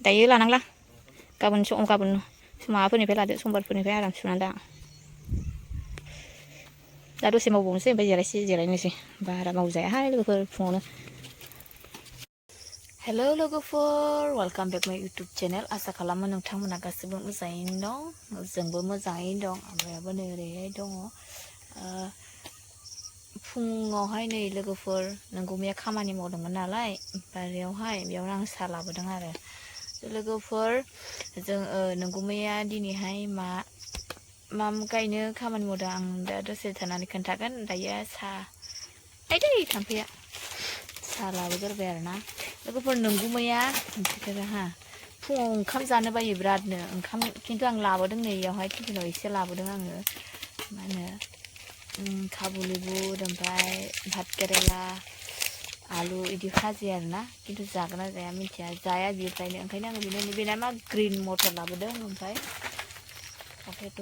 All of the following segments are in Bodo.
दायो लानांला गाबोन माबाफोरनिफ्राय लादो समबारफोरनिफ्राय आराम सुनानै दा दसे मावबावनोसै ओमफ्राय जिरायनोसै बारा मावजायाहाय लोगोफोर फुङावनो हेलौ लोगोफोर वेलकाम बेक माय इउटुब चेनेल आसा खालामो नोंथांमोना गासिबो मोजाङैनो दं जोंबो मोजाङैनो दं आमफ्रायाबो नै ओरैहाय दङ फुङावहाय नै लोगोफोर नोंगुमैया खामानि मावदोंमोन नालाय बारियावहाय बेयावनो आं साहा लाबोदों आरो लोगोफोर जों नोंगुमैया दिनैहाय मा गायनो खामानि मावदों आं दा दसे थानानै खोन्थागोन दायो आयदै थाम्फैया साहा लाबोग्रोबाय आरोना लोगोफोर नोंगुमैया हा फुङाव ओंखाम जानो बायो बिरादनो ओंखाम खिन्थु आं लाबोदों नै इयावहाय टिफिनाव एसे लाबोदों आङो मा होनो काबुलि बुट ओमफ्राय भात केरेला आलु इदि भाजि आरोना खिन्थु जागोन ना जाया मिथिया जाया बियो फ्रायनो ओंखायनो आङो बेना मा ग्रिन मटर लाबोदों ओमफ्राय आफायाथ'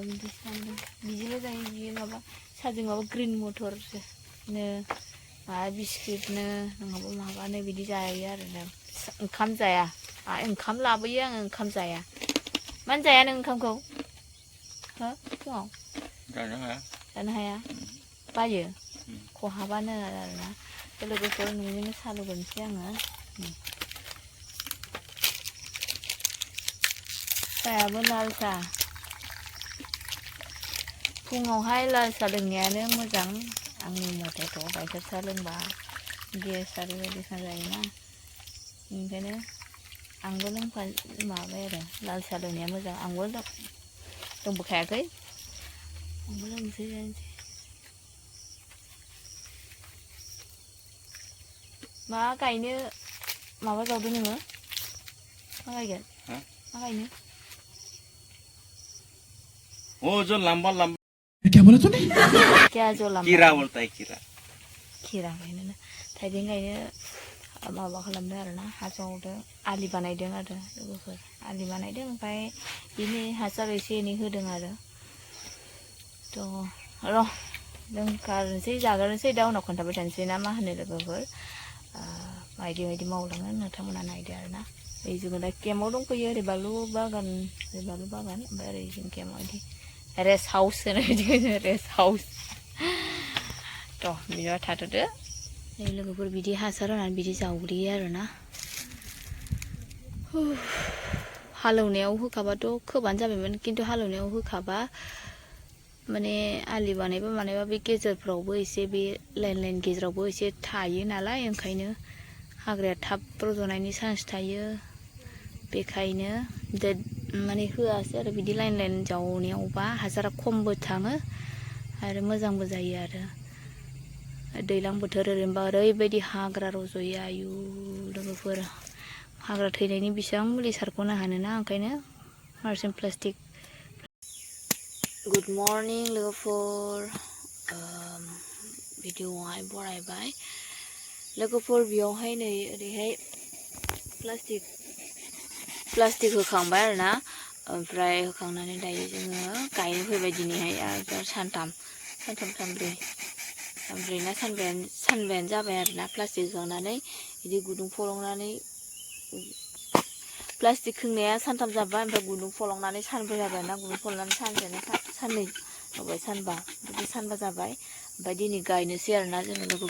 बिदिल' जायो बियो माबा साहाजों माबा ग्रिन मटरनो माबा बिस्कुटनो नङाबा माबानो बिदि जायो आरो ना ओंखाम जाया ओंखाम लाबोयो आङो ओंखाम जाया मानो जाया नों ओंखामखौ हो फुङाव जानो हाया बायो खहाबानो आरोना लोगोफोर नोंजोंनो साहा लोंनोसै आङो साहायाबो लाल साहा फुङावहाय लाल साहा लोंनायानो मोजां आंनि मथेथ' गाइखेर साहा लोंबा गेस आरो बायदिसिना जायोना ओंखायनो आंबो माबाय आरो लाल साहा लोंनाया मोजां आंबो लोंबोखायाखै आंबो लोंनोसै मा गायनो माबा जावदों नोङो मा गायगोन मा गायनो ओ जो लंबा क्या बोला तूने क्या जो लंबा कीरा बोलता है कीरा गायनो थाइबें गायनो माबा खालामदों आरोना हा जावदों आलि बानायदों आरो लोगोफोर आलि बानायदों ओमफ्राय बिनि हासार एसे एनै होदों आरो थ' र' लोंखारनोसै जाग्रोनोसै दा उनाव खोन्थाबाय थानोसै ना मा होनो लोगोफोर मायदि मावलाङो नोंथांमोना नायदो आरोना जोङो दा केम्पआव दंफैयो ओरै बानलु बागान ओमफ्राय ओरै जों केम्पआव बिदि रेस्ट हाउस होनो बिदिखौ रेस्ट हाउस थ' बिदिबा थाथ'दो लोगोफोर बिदि हासार होनानै बिदि जावग्लियो आरोना हालेवनायाव होखाबाथ' खोबानो जाबायमोन खिन्थु हालेवनायाव होखाबा माने आलि बानायबा बे गेजेरफ्रावबो एसे बे लाइन गेजेरावबो एसे थायो नालाय ओंखायनो हाग्राया थाब रज'नायनि चान्स थायो बेखायनो माने होआसै आरो बिदि लाइन जावनायावबा हासारा खमबो थाङो आरो मोजांबो जायो आरो दैज्लां बोथोर ओरैनोबा ओरैबायदि हाग्रा रज'यो आयु लोगोफोर हाग्रा थैनायनि बेसेबां मुलि सारख'नो हानोना ओंखायनो मार्सिन प्लास्टिक गुड मर्निं लोगोफोर भिडिअआवहाय बरायबाय लोगोफोर बेयावहाय नै ओरैहाय प्लास्टिक होखांबाय आरोना ओमफ्राय होखांनानै दायो जोङो गायनो फैबाय दिनैहाय सानथाम सानब्रै ना सानबायानो जाबाय आरोना प्लास्टिक होखांनानै बिदि गुदुं फलंनानै प्लास्टिक खोंनाया सानथाम जाबाय ओमफ्राय गुदुं फलंनानै सानब्रै जाबाय ना गुदुं फलंनानै साननै होबाय सानबा बिदि सानबा जाबाय ओमफ्राय दिनै गायनोसै आरोना जोङो लोगो